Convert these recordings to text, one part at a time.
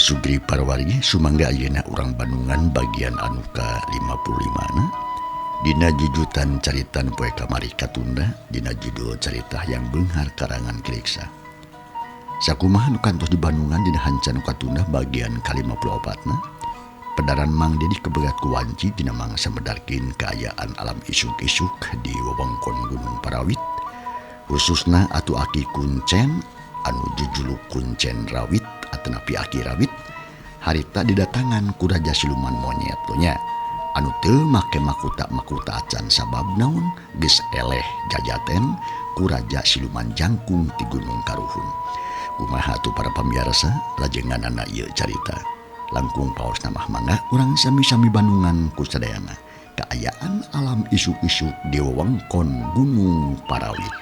Sugri Parwargi sumangga ayeuna urang Bandungan bagian anu ka-55 na dina jujutan caritan poe kamari katunda dina judul carita yang beunghar karangan Kiriksa. Sakumaha nu kantos di Bandungan dina hanca nu katunda bagian ka-54 na pedaran Mang Dedi keberat ku wanci dina mangsa medarkeun kaayaan alam isuk-isuk di wewengkon Gunung Parawit khususna atuh aki kuncen anu jujuluk kuncen rawit atanapi aki rawit harita didatangan ku raja siluman monyet nya anu teu make makuta-makuta acan sabab naon geus eleh jajaten ku raja siluman jangkung ti Gunung Karuhun. Kumaha atuh para pamiarsa lajenganana ieu carita langkung paosna mah mangga urang sami-sami Bandungan ku sadayana kaayaan alam isuk-isuk di wewengkon Gunung Parawit.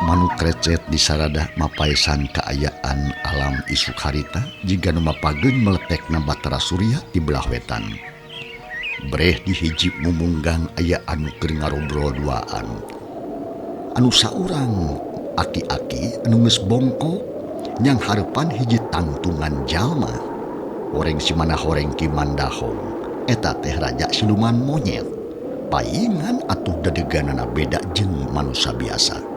Manuk recet di saradah mapaisan kaayaan alam isuk harita jiga nu mapageun meletekna batara surya di belah wetan. Breh di hiji mumunggang aya anu keur ngarobrol duaan. Anu saurang aki-aki anu geus bongkok nyang hareupan hiji tangtungan jalma. Horeng simana horeng Ki Mandahong eta teh raja siluman monyet. Paingan atuh dedeganana beda jeung manusia biasa.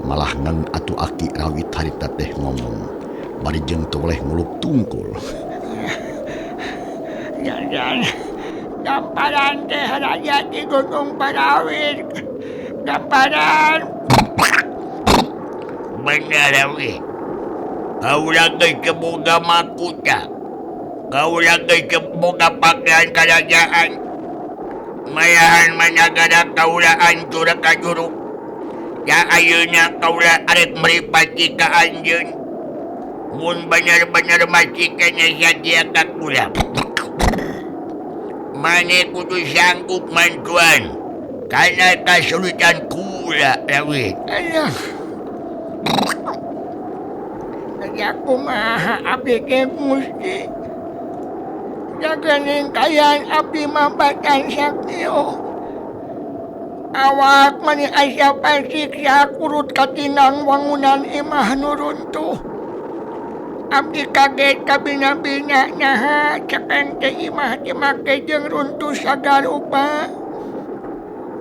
Malah ngang atuh aki rawit harita teh ngomong bari jeung teu boleh nguluk tungkul. Jangan gamparan teh raja di Gunung Parawit. Gamparan bener rawit. Kaula geus teu boga makuta. Kaula geus teu boga pakaian karajaan. Mayahan managara kaula hancur ka juruk. Ya ayeuna kaula arek meripati ka anjeun. Mun bener-bener majikannya sadia ka kula. Mane kudu sanggup mantuan karena kasulitan kula rawit. Alah. Ya kumaha abdi ge Gusti. Jaganing kayan abdi mambatan saktio. Awak mani asa pasiksa kurut katinang wangunan imah nu runtuh. Abdi kaget kabina-bina naha cekeng teh imah dimake jeung runtuh sagarupa.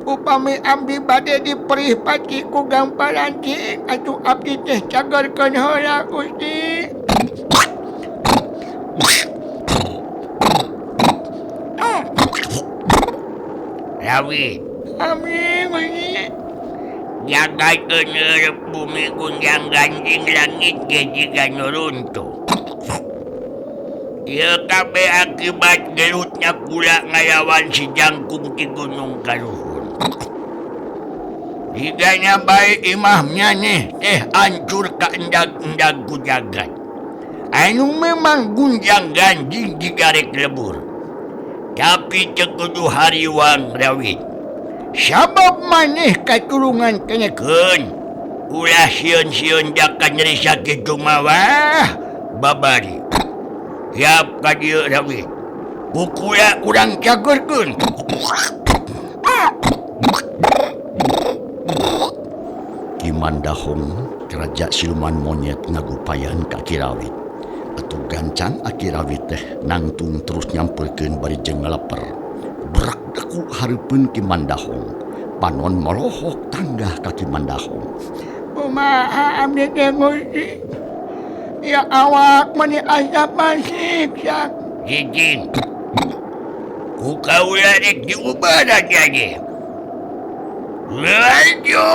Upami abdi bade diperih paci ku gamparan cing atuh abdi teh cagerkeun heula Gusti. Rawit. Amin Gusti. Jagat keun bumi gunjang ganjing langit ge jiga nu runtuh. Ieu kabeh akibat gelutna kula ngalawan si jangkung ti Gunung Karuhun. Jigana bae imahnya nih teh hancur ka endag-endag ku jagat. Anu memang gunjang ganjing jiga rek lebur. Tapi teu kudu hariwang rawit. Sabab maneh katulungan kenekeun. Ulah sieun-sieun jaka nyeri sakit mawah babari. Yap ka dieu rawit. Ku kula urang cagerkeun. Ki Mandahong raja siluman monyet ngagupayan ka Aki Rawit. Atuh gancang Aki Rawit teh nangtung terus nyamperkeun bari jeung ngaleper. Brak deku hareupeun Ki Mandahong. Panon molohok tanggah ka Ki Mandahong. Kumaha abdi teh Gusti? Ya awak mani asapan siksa. Jijing. Ku kaula rek diubaran jadi. Laju.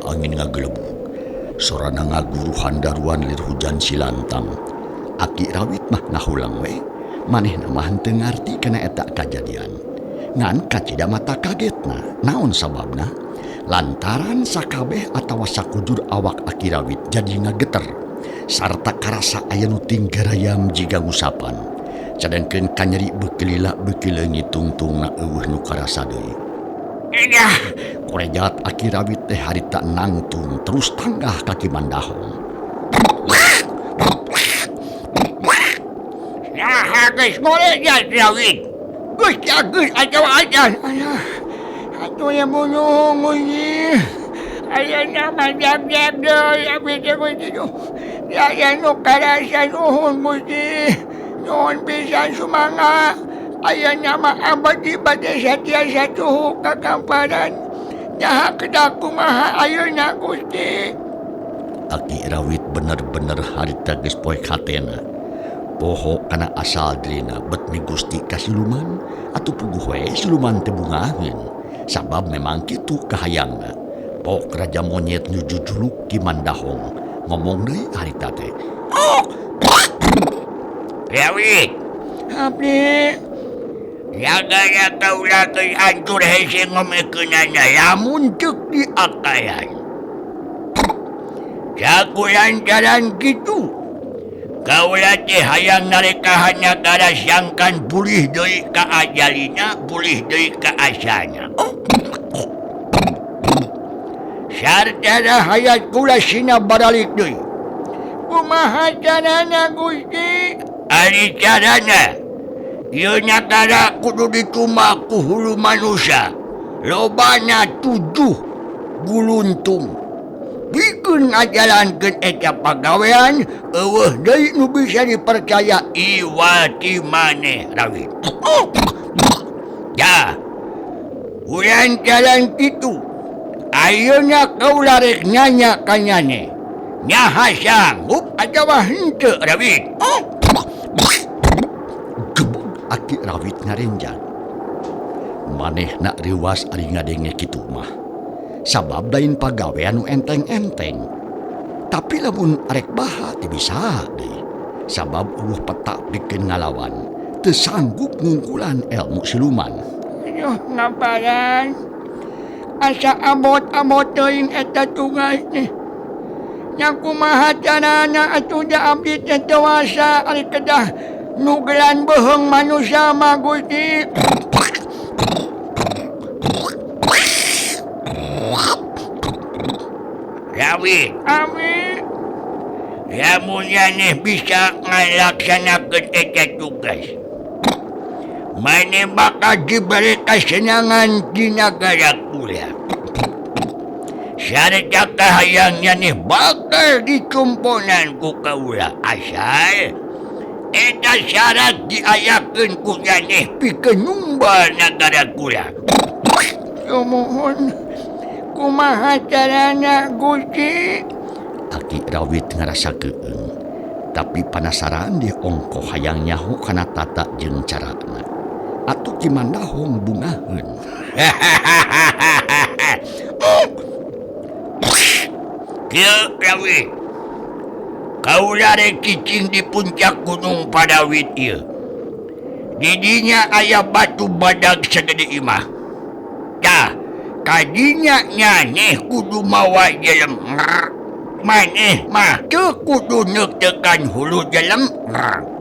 Angin ngagelebug sorana ngaguruhan daruan lir hujan silantang. Aki Rawit mah ngahulang we, manehna mah henteu ngarti kana eta kajadian. Ngan kacida mata kagetna, naon sababna? Lantaran sakabeh atawa sakujur awak Aki Rawit jadi ngageter sarta karasa aya nu tinggarayam jiga ngusapan. Cadengkeun kanyeri beuki lila beuki leungit tungtungna eueuh nu karasa deui. Iya, korejat Aki Rawit teh harita nangtung terus tanggah kaki Mandahong. Nah, geus ngorejat Rawit. Geus geus atawa acan. Ayah, atuh ya bunuh nguji. Ayeuna mah jag-jag deui abdi teh Gusti. Aya nu karasa nuhun Gusti. Nuhun pisan sumangga. Ayeuna mah abdi bade satiasa tuhu ka kamparan. Nyaha kedah kumaha ayeuna Gusti. Aki Rawit bener-bener harita geus poek hatena. Poho kana asal dirina bet mi Gusti ka siluman atuh puguh we siluman teh bungaheun. Sabab memang kitu kahayangna. Pok raja monyet nu jujuluk Ki Mandahong ngomong deui harita teh. Oh! Rawit. Abdi Yagaya kaula geus hancur hese ngomekeunana lamun ceuk diakalan. Sakulantaran kitu kaula teh hayang narekahan nagara sangkan pulih deui ka ajalina, pulih deui ka asana. Sartana hayat kula sina baralik deui. Kumaha carana Gusti? Ari carana ieu nagara kudu ditumbak ku hulu manusia. Lobana 7 guluntung. Bikeun ngajalankeun eta pagawean eueuh deui nu bisa dipercaya iwal ti maneh Rawit. Ya. Urang jalan kitu. Ayeuna kaula rek nanya ka nyane. Nyaha sanggup atawa henteu Rawit? Aki Rawit ngarenjang. Manehna riwas ari ngadenge kitu mah. Sabab lain pagawean nu enteng-enteng. Tapi lamun arek baha teu bisa deui. Sabab eueuh peta pikeun ngalawan, teu sanggup ngungkulan elmu siluman. Aduh, ngaparan. Asa abot-abot teuing eta tugas teh. Nya kumaha carana atuh da abdi teh teu wasa ari kedah nugelan beuheung manusia mah Gusti. Rawit. Amin. Lamun maneh bisa ngalaksanakeun eta tugas, maneh bakal diberi kesenangan di nagara kula. Sarta kahayang maneh bakal dicumponan ku kaula asal eta syarat diayakeun ku maneh pikeun numbal nagara kula. Sumuhun. Kumaha carana Gusti? Aki Rawit ngarasa keung, tapi panasaran dia ongkoh hayang nyaho kana tata jeung carana. Atuh Ki Mandahong bungaheun. Kieu Rawit. Kaula rek cicing di puncak gunung Padawit ieu. Di dinya aya batu badag sagede imah. Tah, kadinya nyaneh kudu mawa jelem. Maneh mah teu kudu neuktekan hulu jelem.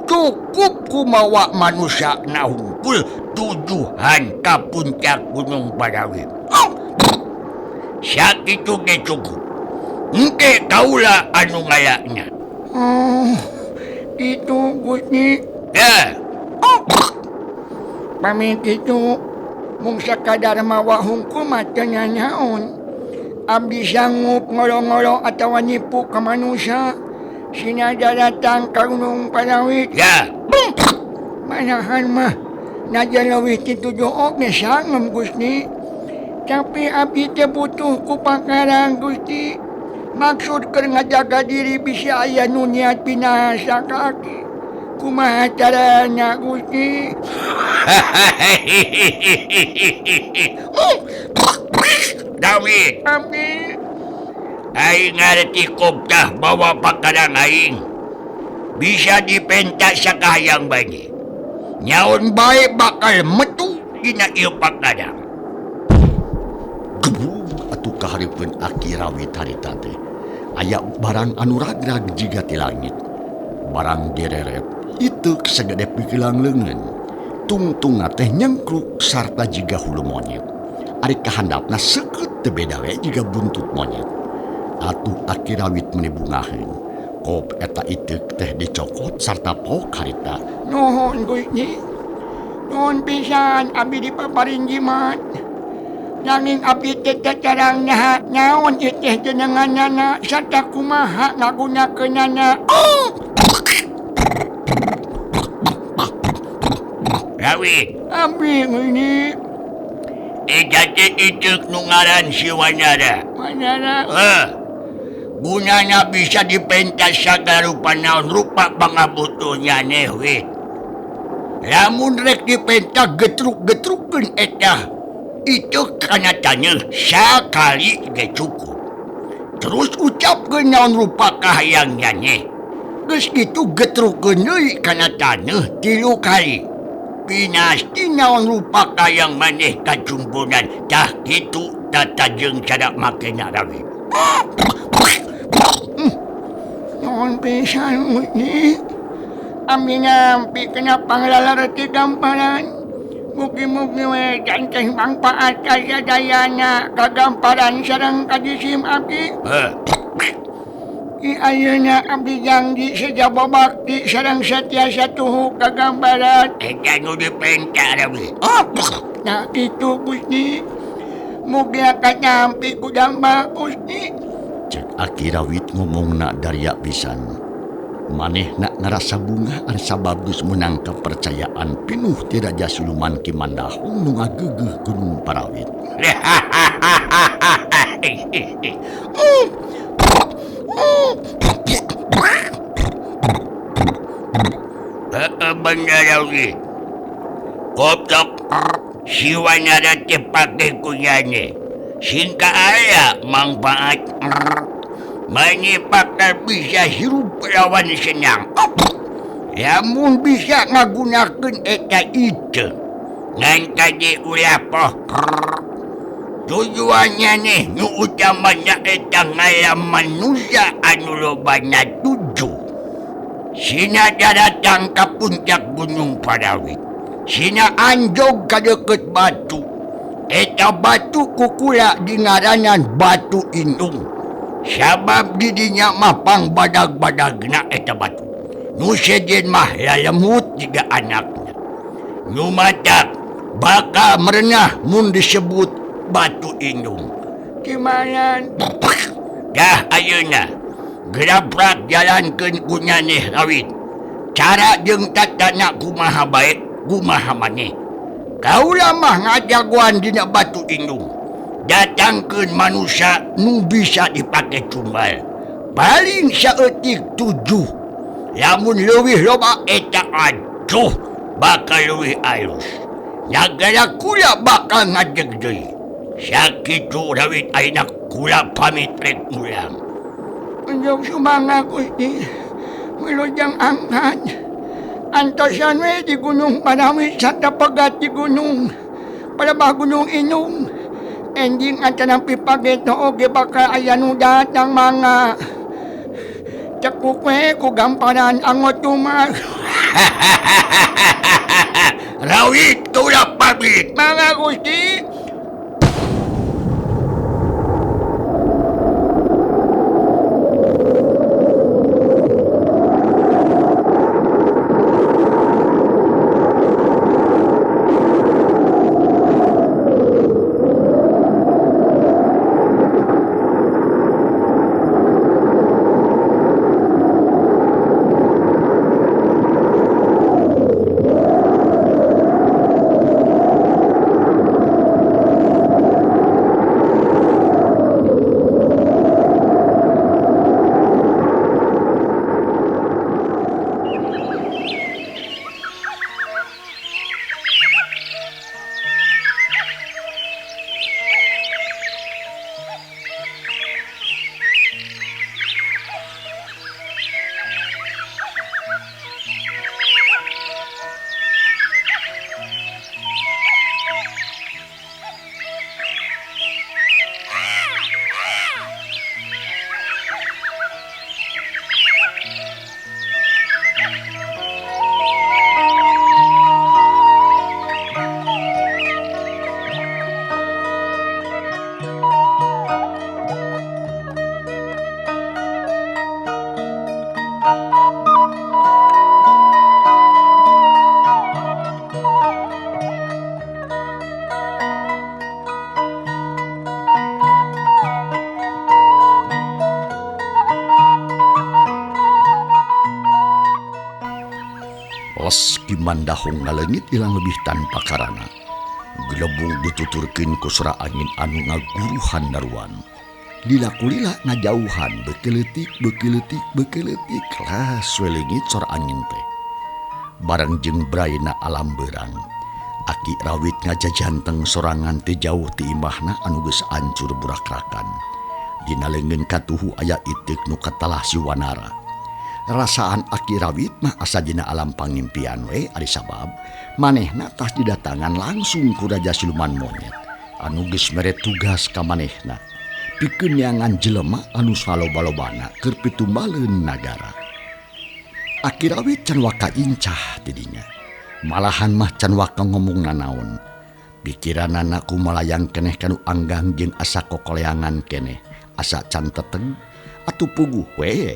Cukup ku mawa manusia na hungkul Tujuhan ka puncak Gunung Parawit. Oh! Sakitu ge cukup. Engke kaula anu ngayaknya. Oh, itu Gusti. Ya. Oh. Pamit itu mung sakadar mawa hungkul mah teu nyaon. Abdi sanggup ngolo-ngolo atawa nipu ka manusia. Sinaja datang ka Gunung Parawit. Ya. Manahan mah najan leuwih ti tujuh oge sangem Gusti. Tapi abdi teh butuh ku pakarang Gusti. Maksud keur ngajaga diri bisa aya nu niat binasa ka aki. Kumaha carana Gusti? Dawid, abdi aing ngarti koptah bawa pakarang aing. Bisa dipentas sakahayang bae. Nyaon bae bakal metu dina ieu pakarang. Gebug atuh kahareupeun Aki Rawit harita teh. Aya barang anu ragrag jiga ti langit. Barang direret iteuk sagede pikilang leungeun. Tungtungna teh nyengkruk sarta jiga hulu monyet. Ari kahandapna seukeut teu beda we jiga buntut monyet. Atuh Aki Rawit meuni bungaheun. Kop eta iteuk teh dicokot sarta pok harita. Nuhun Gusti. Nuhun pisan abdi dipaparin jimat. Nanging abdi teh carang nyaha naon ieu teh jenenganana sarta kumaha ngagunakeunana. Oh! Rawit, abdi ngini. Eta teh iteuk nu ngaran si Wanara. Wanara. Heh. Gunana bisa dipentas sagala rupa naon rupa pangabutuhnya neh we. Lamun rek dipentas getruk-getrukeun eta itu kana taneuh sakali ge cukup. Terus ucapkeun naon rupa kahayangnya neh. Geus kitu getrukeun deui kana taneuh 3 kali. Pinasti naon rupa kahayang maneh kacumponan tah kitu tata jeung cara makena Rawit. Nuhun pisan Gusti. Abdi nampi kena panglalareti gamparan. Mugi-mugi we janten mangpaat ka sadayana kagamparan sareng kajisim abdi. Heh. I ayeuna abdi janji sajaba bakti sareng satia satuhu kagambaran. Eta nu dipenta Rawit. Oh, nah kitu Gusti. Mugi katampi ku damba Gusti. Cek Aki Rawit ngomongna daria pisan. Manehna ngarasa bungah ari sabab geus meunang kepercayaan pinuh ti Raja Siluman Ki Mandahung nu ngageugeuh Gunung Parawit. Heeh bener Rawit. Kotok si Wanara teh pake ku nyane. Singka aya mangfaat. Mani bakal bisa hirup lawan senang. Lamun bisa ngagunakeun eta iteuk. Ngan kade ulah poh. Tujuannya nih nu utamana eta ngalam manusia anu lobana tujuh. Sina datang ka puncak Gunung Parawit. Sina anjog ka deukeut batu. Eta batu kukula dingaranan batu indung. Sabab didinya mah pang badag-badagna eta batu. Nu sejen mah lalemut jiga anakna. Nu matak bakal merenah mun disebut batu indung. Kimanan? Dah ayeuna gerabrak jalankeun ku nyaneh Rawit. Cara jeung tatana kumaha bae kumaha maneh. Kaula mah ngajagoan dina batu indung. Datangkeun manusia nu bisa dipake cumbal. Paling saeutik 7. Lamun leuwih loba eta aduh bakal leuwih alus. Nagara kula bakal ngajeg deui. Sakitu Rawit ayeuna kula pamit rek mulang. Unjung sumangga Gusti. Wilujeng angkat. Antosan we di Gunung Parawit sarta pegat di gunung. Palebah Gunung Indung. Enjing antara pipageto oge bakal aya nu datang mangga. Cekuk we ku gamparan angot tumar. Rawit kaula pamit. Mangga Gusti. Mandahong ngalengit ilang lebih tanpa karana. Gelebung dituturkeun ku sora angin anu ngaguruhan daruan. Lila kulila ngajauhan bekeletik bekeletik bekeletik kelas we leungit sora angin teh. Bareng jeung braina alam beurang. Aki Rawit ngajajanteng sorangan teh jauh ti imahna anu geus ancur burakrakan. Dina leungeun katuhu aya iteuk nu katalah si Wanara. Rasaan Aki Rawit mah asa dina alam pangimpian we ari sabab manehna tas didatangan langsung ku raja siluman monyet anu geus mere tugas ka manehna pikeun neangan jelema anu saloba-lobana keur pitumbaleun nagara. Aki Rawit can waka incah tidinya, malahan mah can waka ngomong nanaon. Pikiranana kumalayang keneh kanu anggang jeung asa kokoleangan keneh, asa can teteg atuh puguh we.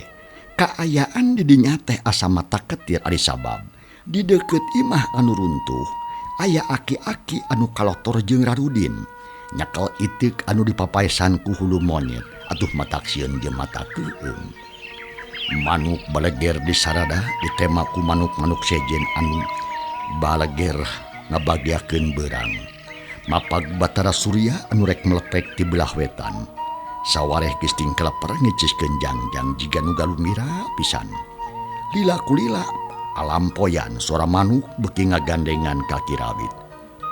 Kaayaan didinya teh asa mata ketir ari sabab di deukeut imah anu runtuh aya aki-aki anu kalotor jeung rarudin nyakel iteuk anu dipapaesan ku hulu monyet atuh matak sieun jeung mata keueung. Manuk baleger di sarada ditema ku manuk-manuk sejen anu baleger ngabagiakeun beurang. Mapag Batara Surya anu rek meletek ti belah wetan. Sawareh geus tingkeleper ngiciskeun jangjang jiga nu galumira pisan. Lila kulila alampoyan suara manuk beuki ngagandengan ka Aki Rawit.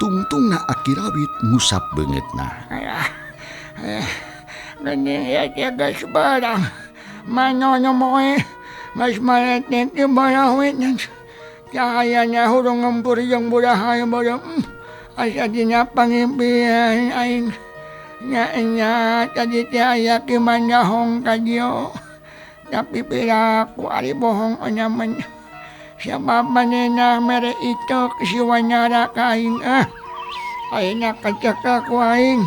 Tungtungna Aki Rawit ngusap beungeutna. Geuning ya geus barang. Manono moe geus maletik di barawit. Cahayanya hurung ngempur jeung burahay beureum. Asa dina pangimpian aing. Nya tadi teh aya Ki Mandahong ka dieu. Tapi piraku ari bohong onyaman. Sabab manehna mere iteuk si Wanara ka aing ah. Ayeuna kaceka ku aing.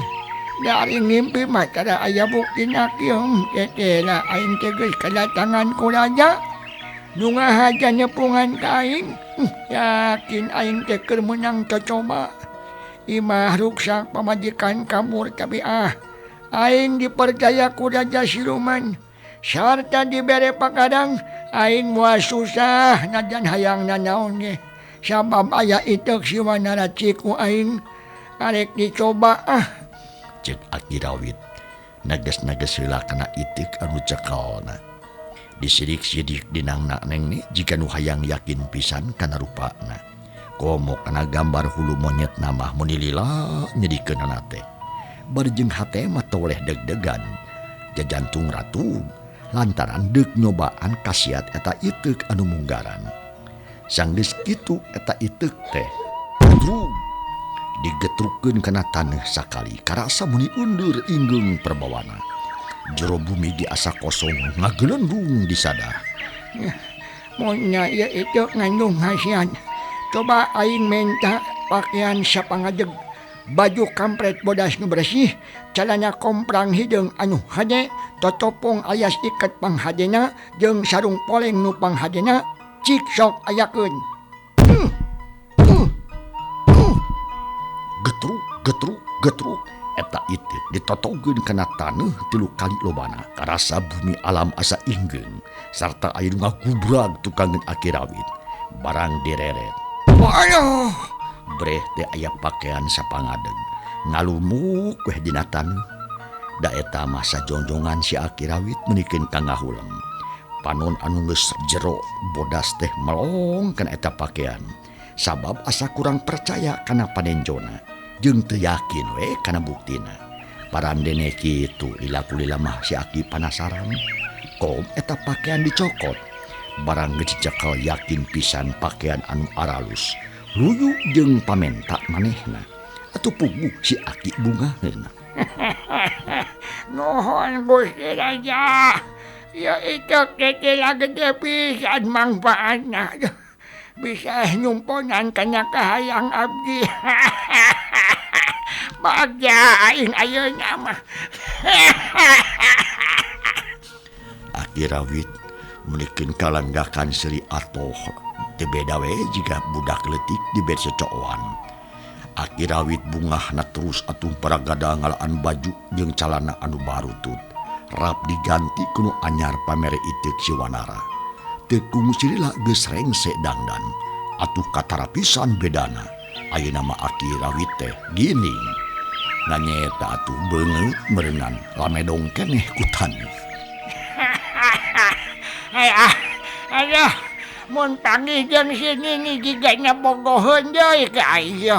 Da ari ngimpi mah tara aya buktina kieu teteh lah aing teh geus kadatangan ku raja. Nu ngahaja nepungan ka aing. Yakin aing teh keur meunang cocoba. Imah ruksak pamajikan kabur tapi ah aing dipercaya ku raja siluman sarta dibere pakadang aing moal susah najan hayang nanaon ge sabab aya iteuk si Wanara ciku aing arek dicoba ah. Ceuk Aki Rawit nages-nages heula kana iteuk anu cekelna. Disidik-sidik dinangna neng ni jika nu hayang yakin pisan kana rupana. Komo kana gambar hulu monyet namah muni lila nyedikeunana teh. Bari jeung hate mah toleh deg-degan. Jajantung ratu lantaran deuk nyobaan kasiat eta iteuk anu munggaran. Sanggeus kitu eta iteuk teh trug digetrukeun kana taneuh sakali karasa muni undur inggeung perbawana. Jero bumi di asa kosong ngagelendung di sadah. Mun nya ieu iteuk ngandung khasiat. Coba aing menta pakaian sapangadeg, baju kampret bodas nu bersih, calana komprang hideung anu hade, totopong alias iket panghadena jeung sarung poleng nu panghadena, cik sok ayakeun. Getruk getruk getruk eta itik ditotogeun kana taneuh 3 kali lobana. Karasa bumi alam asa inggeung sarta aya nu ngagubrag tukangeun Aki Rawit. Barang direret. Aduh, breh teh aya pakaian sapangadeg ngalumuk weh dina taneuh. Da eta mah sajongjongan si Aki Rawit meunikeun ka ngahuleng. Panon anu geus jero bodas teh melong kana eta pakaian. Sabab asa kurang percaya kana panenjona jeung teu yakin we kana buktina. Parandene kitu lila kulila mah si Aki panasaran. Kom eta pakaian dicokot. Barang geus cekal yakin pisan pakaian anu aralus. Luyu jeung pamenta manehna. Atuh puguh si Aki bungaheuna. Nuhun Gusti Raja. Ya itu teh gede pisan mangfaatna. Bisa nyumponan kana kahayang abdi. Bagja aing ayeuna mah. Aki Rawit meunikeun kalanggakan seuri atoh teu beda we jiga budak leutik dibere cocoan. Aki Rawit bungahna terus atuh paragada ngalaan baju jeung calana anu barutut. Rap diganti ku nu anyar pamere iteuk si Wanara. Teu kungsi lila geus rengse dangdan. Atuh katara pisan bedana. Ayeuna mah Aki Rawit teh gini. Nanyeta atuh beungeut meureunan lamedong keneh ku taneuh. Aduh, mun panggih jeung si Nini jigana bogoheun deui ka aing.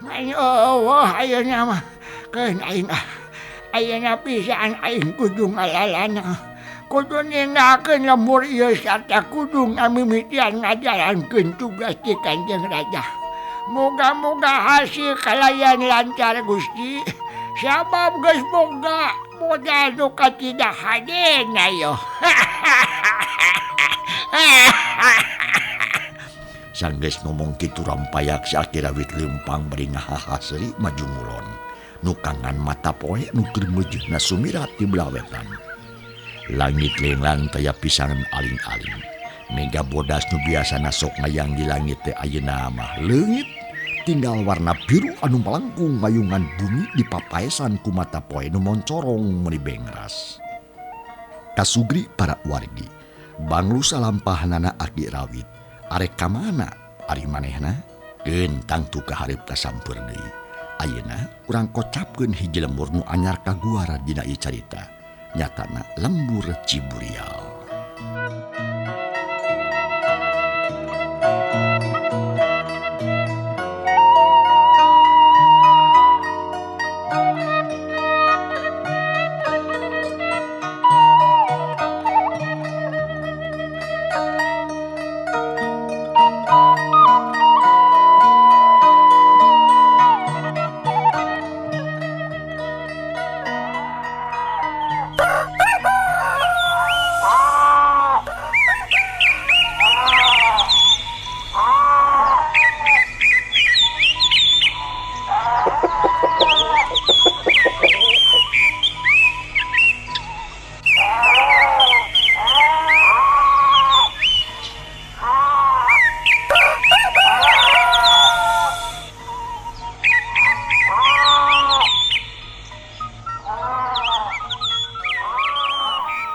Ngan eueuh ayeuna mah keun aing ah. Ayeuna pisan aing kudu ngalalana. Kudu ninggalkeun lembur ieu sarta kudu ngamimitian ngajalankeun tugas ti Kanjeng Raja. Moga-moga hasil kalayan lancar Gusti. Sabab geus boga modal nu katidak hadena yo. Sanggeus ngomong kitu rampayak si Aki Rawit leumpang bari ngahaha seuri maju ngulon. Nukangan mata poe nu keur meujeuhna sumirat di belah wetan. Langit lenglang taya pisan aling-aling. Mega bodas nu biasana sok ngayang di langit teh ayeuna mah leungit. Tinggal warna biru anu malangkung ngayungan bumi di papaesan ku mata poe nu moncorong meuni bengras. Kasugri para wargi, banglu salampahnana Aki Rawit. Arek ka mana ari manehna? Keun tangtu kahareup kasampeur deui. Ayeuna urang kocapkeun hiji lembur nu anyar kaguara dina ieu carita. Nyatana lembur Ciburial.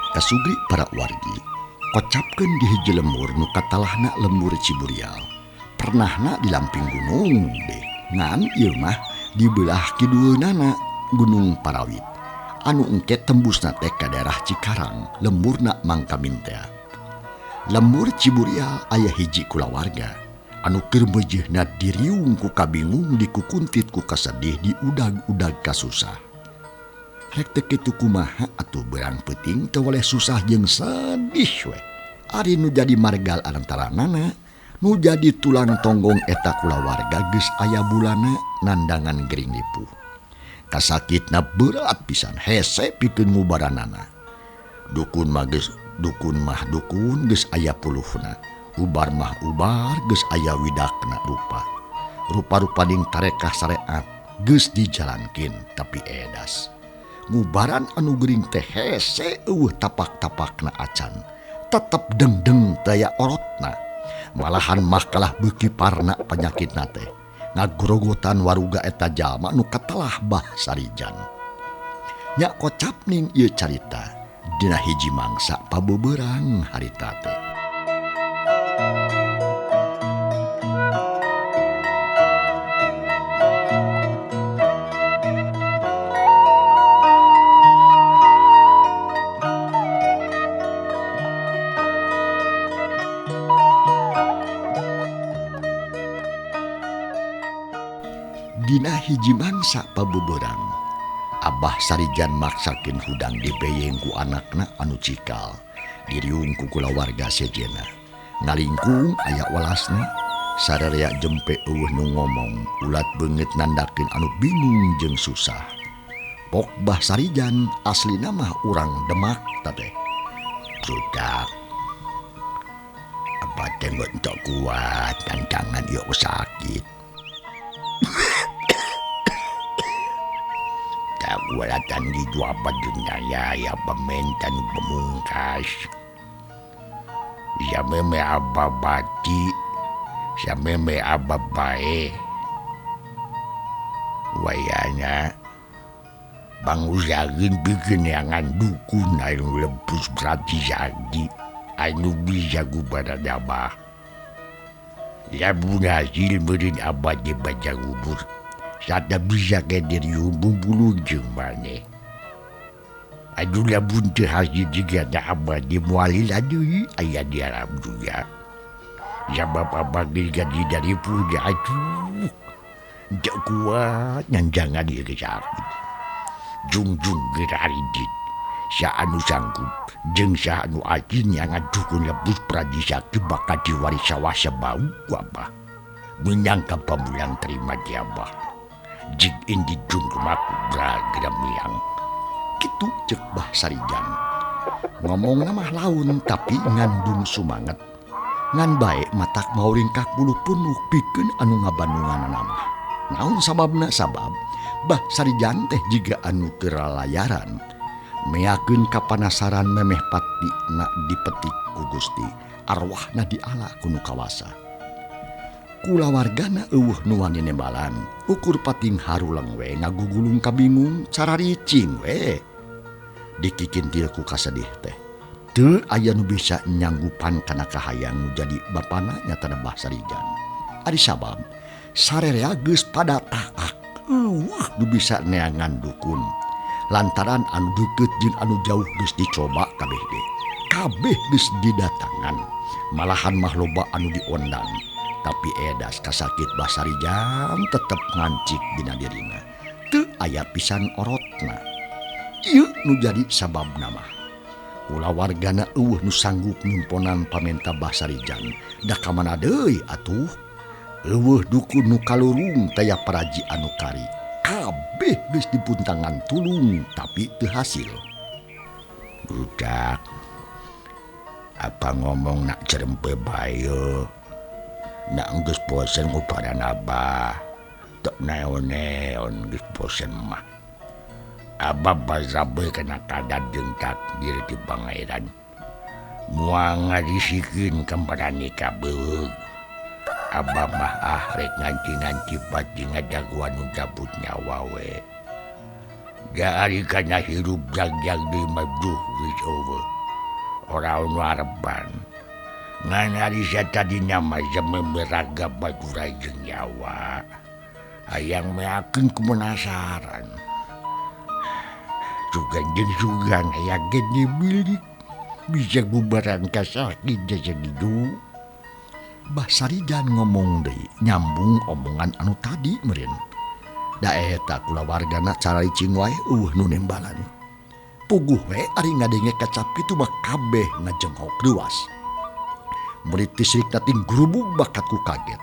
Kasugri para wargi, kocapkeun di hiji lembur nu katalahna lembur Ciburial. Pernahna di lamping gunung deh, ngan ieu mah di beulah kiduleunana Gunung Parawit. Anu engke tembusna teh ka daerah Cikarang, lemburna Mangkamin tea. Lembur Ciburial aya hiji kulawarga anu keur meujeuhna diriung ku kabingung dikukuntit ku kasedih diudag-udag kasusah. Rek teu kitu kumaha atuh berang peuting teu weleh susah jeung sedih we. Ari nu jadi margal antaranana, nu jadi tulang tonggong eta kulawarga geus aya bulana nandangan gering lipuh. Kasakitna berat pisan hese pikeun ngubaranana. Dukun mah geus dukun mah dukun geus aya puluhna. Ubar mah ubar geus aya widakna rupa. Rupa-rupaning tarekah syariat geus dijalankeun tapi edas. Ngubaran anu geuring teh hese eueuh tapak-tapakna acan. Tetep dengdeng daya orotna. Malahan mah kalah beuki parna panyakitna teh. Ngagrogotan waruga eta jalma nu katelah Bah Sarijan. Nya kocapning ieu carita dina hiji mangsa pabeberang harita teh. Dina hiji mangsa pabeberang, Abah Sarijan maksakeun hudang dibeyeng ku anakna anu cikal, diriung ku kulawarga sejenna. Ngalingkung aya walasna, sararea jempe eueuh nu ngomong, ulat beungeut nandakeun anu bingung jeung susah. Pok Bah Sarijan aslina mah urang Demak teh. Budak, abah teh teu kuat tantangan ieu sakit. Walatan di dua dunia ya pementan pemungkas. Ya meme abah bati, ya meme abah bae. Wayana bang usahakeun bikin yangan dukun anu lebus berarti jadi anu bisa gubaran abah. Ya bunhasil meureun abah di baca kubur. Sada bisa ke diri bulu jeung maneh. Aduh lamun teu hasil jiga da abah di moal deui aya di Arab juga. Sabab abah geus gaji dari puja atuh. Teu kuat nyanjangan ieu geus sakit. Jungjung geus aridit. Sa anu sanggup jeung sa anu acin yang ngadukun lebus praji sakit bakal diwaris sawah sebau ku abah. Menyangka pamulang terima di abah. Jig indi jung rumaku bragramiang. Kitu cek Bah Sarijan. Ngomongna mah laun tapi ngandung sumanget. Ngan bae matak mauringkak bulu penuh pikeun anu ngabandunganna mah. Naon sababna sabab Bah Sarijan teh jiga anu keur lalayaran. Meakeun kapanasaran memeh pati na dipetik ku Gusti, arwahna diala ku nu kawasa. Kulawargana eueuh nu wani nembalan, ukur pating haruleng we ngagugulung kabingung cararicing we. Dikikintil ku kasedih teh. Teu aya nu bisa nyanggupan kana kahayang nu jadi bapana nyatana Bah Sarijan. Ari sabab sarerea geus pada taak eueuh nu bisa neangan dukun. Lantaran anu deukeut jeung anu jauh geus dicoba kabeh ge. Kabeh geus didatangan, malahan mah loba anu diondang. Tapi edas kasakit Bah Sarijan tetep ngancik dina dirina. Teu aya pisan orotna. Ieu nu jadi sababna mah. Kulawargana eueuh nu sanggup nyumponan pamenta Bah Sarijan. Da ka mana deui atuh? Eueuh dukun nu kalurung taya paraji anu kari. Kabeh geus dipuntangan tulung tapi teu hasil. Budak, apa ngomong nak cerempe bae? Nak geus bosen ngubaran abah. Tek neon-neon geus bosen mah. Abah bazabe kana kadar jeung takdir ti Pangeran. Moal ngarisikeun kamparani kabeuweug. Abah mah ah rek nganti-nganti pati ngadaguan nu cabut nyawa we. Da ari kana hirup jagjag deui mah duh geus eueuh. Ora ono arepan. Ngan ari satadina mah sememeraga bajurai jeung nyawa. Hayang meakeun kumenasaran. Sugan jeung sugan aya gede milik bisa gubaran kasakit jasa gitu. Bah Sarijan ngomong deui nyambung omongan anu tadi meureun. Da eta kulawargana cararicing wae eueuh nu nembalan. Puguh we ari ngadenge kacap kitu mah kabeh ngajenghok leuwas. Murid tisrik ting grubug bakat ku kaget.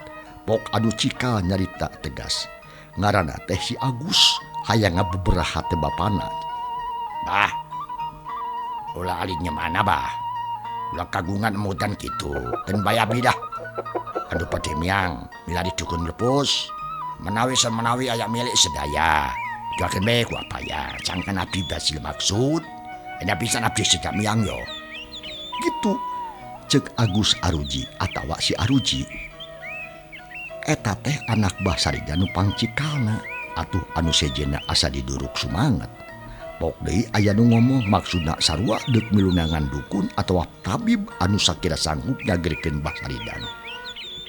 Pok anu cikal nyarita tegas. Ngaranna teh si Agus hayang ngabeberaha teh bapana. Bah, ulah alinya mana bah? Ulah kagungan emutan kitu. Keun bae abdi dah. Anu bade miang milari dukun lepus. Menawi semenawi aya milik sedaya. Doakeun bae ku abaya. Sangkan abdi basil maksud. Enya pisan abdi sedak miang yo. Gitu cek Agus Aruji atawa si Aruji. Eta teh anak Bah Sarijan nu pangcikalna atuh anu sejenna asa diduruk sumanget. Pok deui aya nu ngomong maksudna sarua deuk milunangan dukun atawa tabib anu sakira sanggup nyagerkeun Bah Sarijan.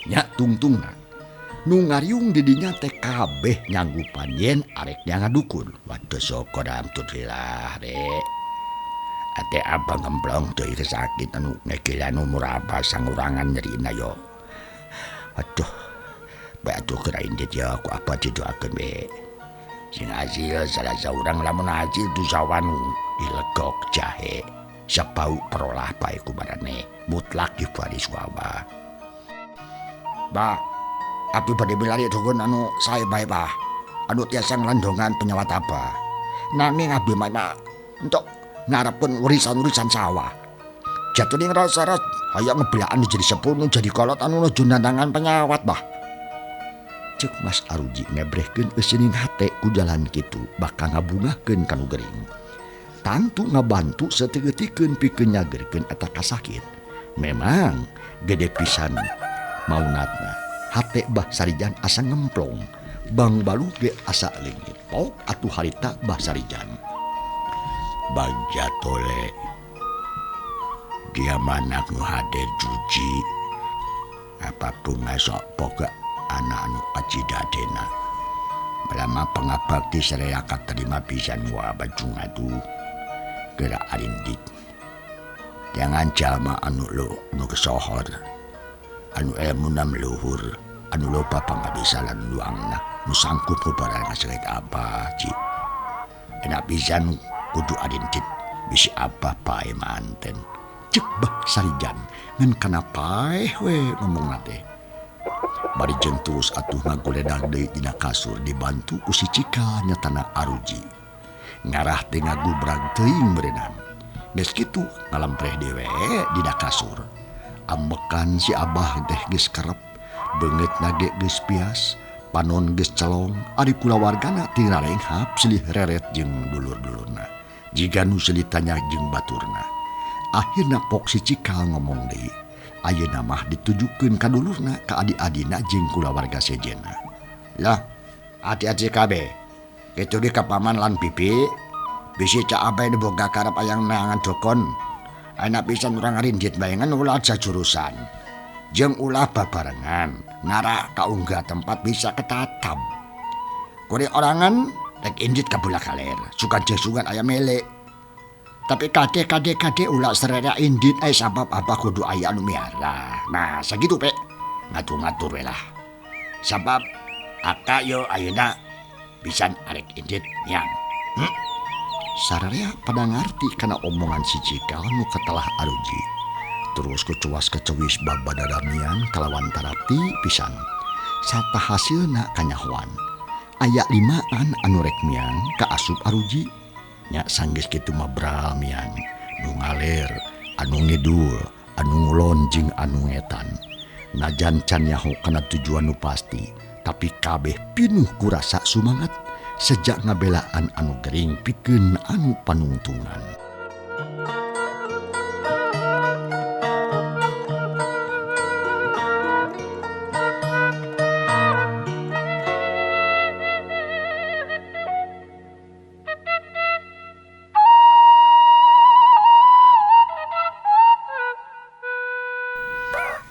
Nya tungtungna nu ngariung di dinya teh kabeh nyanggupan yen arek ngadukun. Waduh syukur alhamdulillah rek. Ate abang gemblong deui sakit anu ngegelan umur apa sangurangan nyerina yo. Aduh. Bae atuh geura indit ya ku apa didoakeun we. Sing azil salah saurang lamun azil dusawanu dilegok jahe. Sabau perolah bae ku marane mutlak dibaris wawa. Bah, abdi bade milari dukun anu sae bae bah. Anu tiasa nglandongan penyawat abah. Nanging abdi mah entuk ngarepun warisan-warisan sawah. Jatune ngrasa hayang ngebelakan jadi sepuh jadi kolot anu nuju nantangan penyawat bah. Cek Mas Aruji ngebrehkeun euseuning hate ku jalan kitu bakal ngabungahkeun kanu gering. Tangtu ngabantu sategetikeun pikeun nyagerkeun eta kasakit. Memang gede pisan maunatna. Hate Bah Sarijan asa ngemplong, bang balu ge asa leungit. Pok atuh harita Bah Sarijan. Bagja tole dia mana nu hade juji apa bunga sok boga anak anu acidadena melama pengabakti seraya katerima pisan wa baju ngadu gerak arindit jangan jalma anu lo nu kesohor anu ilmu nam luhur anu loba pangabisalan luangna nu sanggup barang ngaselet apa ji enak pisan kudu arindit bisi abah pae manten. Cek Bah Sarijan ngan kana paeh we ngomongna teh. Bari jeung terus atuh ngagoledag deui dina kasur dibantu ku si Cikal nyatana Aruji. Ngarah teh ngagubrag teuing berenang. Geus kitu ngalampreh dewe dina kasur. Ambekan si abah teh geus kerep, beungeutna ge geus pias, panon geus celong, ari kulawargana teu rarenghap silih reret jeung dulur-dulurna. Jiga nu silih tanya jeung baturna. Akhirna pok si Cikal ngomong deui. Ayeuna mah ditujukeun ka dulurna, ka adi-adina jeung kulawarga sejenna. Lah, adi-adi kabeh. Kitu di ka paman lan bibi, bisi cak abai nu boga karep ayang neangan dukun. Enak pisan urang ngarindit baengan ulah aja jurusan. Jeung ulah babarengan, ngarak kaunggah tempat bisa ketatab. Kuri orangan rek indit ka bola kaler, sugan jeung sugan aya melek. Tapi kade-kade-kade ulah serera indit sabab apa kudu aya anu miara. Nah, sakitu pe. Ngatur-ngatur we lah. Sabab aka yo ayeuna pisan arek indit miang. Sararea pada ngarti kana omongan si Cikal nu katelah Aruji. Terus kecuas kecewis babadadamian kalawan tarapti pisan. Sata hasilna kanyahoan. Aya limaan anu rek miang ka asup Aruji. Nya sanggeus kitu mah bramian, nu ngaler, anu ngidul, anu ngulon jeung anu ngetan. Najan can nyaho kana tujuan nu pasti, tapi kabeh pinuh ku rasa sumangat sejak ngabelaan anu gering pikeun anu panungtungan.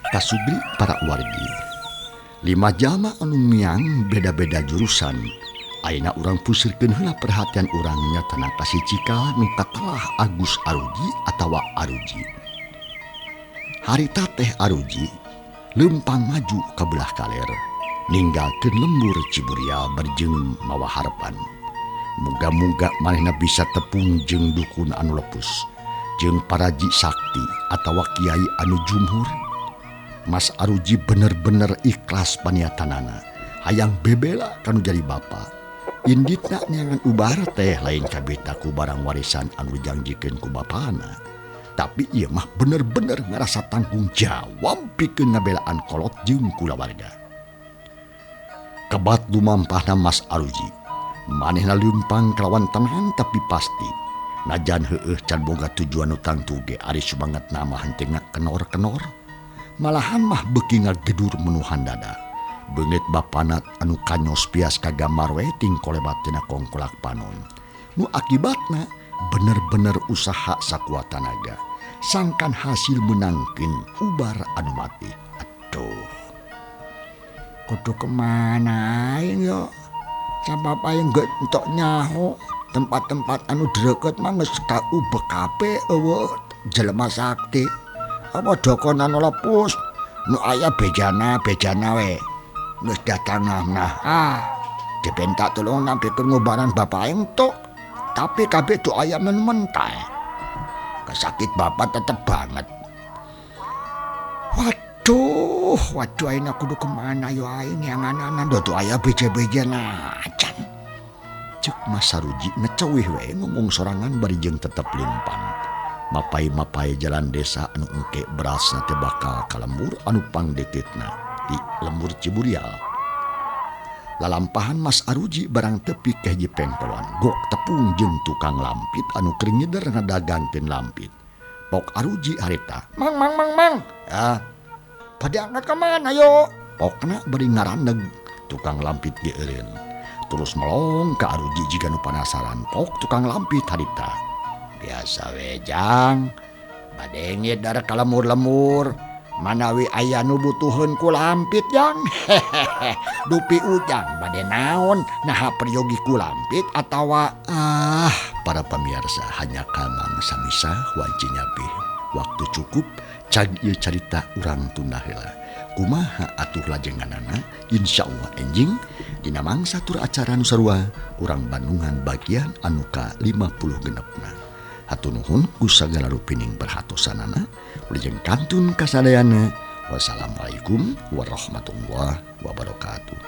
Kasubri para wargi. 5 jalma anu miang beda-beda jurusan. Ayeuna urang pusirkeun heula perhatian urang nyatana ka si Cikal nu katelah Agus Aruji atawa Aruji. Harita teh Aruji leumpang maju ka belah kaler, ninggalkeun lembur Ciburial berjeng mawa harepan. Muga-muga manehna bisa tepung jeung dukun anu lepus, jeung paraji sakti atawa kiai anu jumhur. Mas Aruji bener-bener ikhlas paniatanana, hayang bebela kanu jadi bapa. Inditna neangan ubar teh lain kabita ku barang warisan anu dijangjikeun ku bapana. Tapi ieu mah bener-bener ngarasa tanggung jawab pikeun ngabelaan kolot jeung kulawarga. Kebat lumampahna Mas Aruji. Manehna leumpang kalawan tenang tapi pasti. Najan heueuh can boga tujuan nu tangtu ge ari sumanget mah henteu ngakenor-kenor. Malahan mah beuki ngagedur menuhan dada. Beungeut bapana anu kanyos pias kagambar we tingkolebat tina kongkolak panon. Nu akibatna bener-bener usaha sakuat tanaga. Sangkan hasil menangkeun ubar anu mati. Aduh. Kudu kemana aing yo? Sabab aing geus entok nyaho tempat-tempat anu dreket mah geus kaubek kabeh eueuh jelema sakti. Apa dokonan lepus nu aya bejana-bejana we. Geus datang nah. Ah, dipentak tulung nampikeun ngobaran bapak aing tok. Tapi kabeh do aya men mentah. Kesakit bapak tetep banget. Waduh, waduh aing kudu kemana yo aing yang anak-anak do aya beje-beje acan. Cek Mas Saruji ngecewih we ngomong sorangan bari jeung tetep leumpang. Mapai-mapai jalan desa anu engke berasna teh bakal ka lembur anu pangdeukeutna di lembur Ciburial. Lalampahan Mas Aruji barang tepi ka hiji pengkolan gok tepung jeung tukang lampit anu keur ngider ngadagangkeun lampit. Pok Aruji harita, "Mang mang mang mang." Ah, bade angkat ka mana yo? Pokna bari ngaraneg tukang lampit ge eureun. Terus melong ka Aruji jiga nu panasaran. Pok tukang lampit harita, "Biasa we jang, bade ngidar ka lemur-lemur. Manawi aya nu butuheun ku lampit jang." Hehehe. Dupi ujang bade naon naha peryogi ku lampit atawa ah. Para pemirsa hanya kamang samisa wanci nyabih. Waktu cukup cag ieu carita urang tunda heula. Kumaha atuh lajenganana? Insyaallah enjing dina mangsa tur acara nu sarua urang Bandungan bagian anu ka 50 genepna. Hatur nuhun ku sagala rupining perhatosanana, wilujeng kantun kasadayana. Wassalamualaikum warahmatullahi wabarakatuh.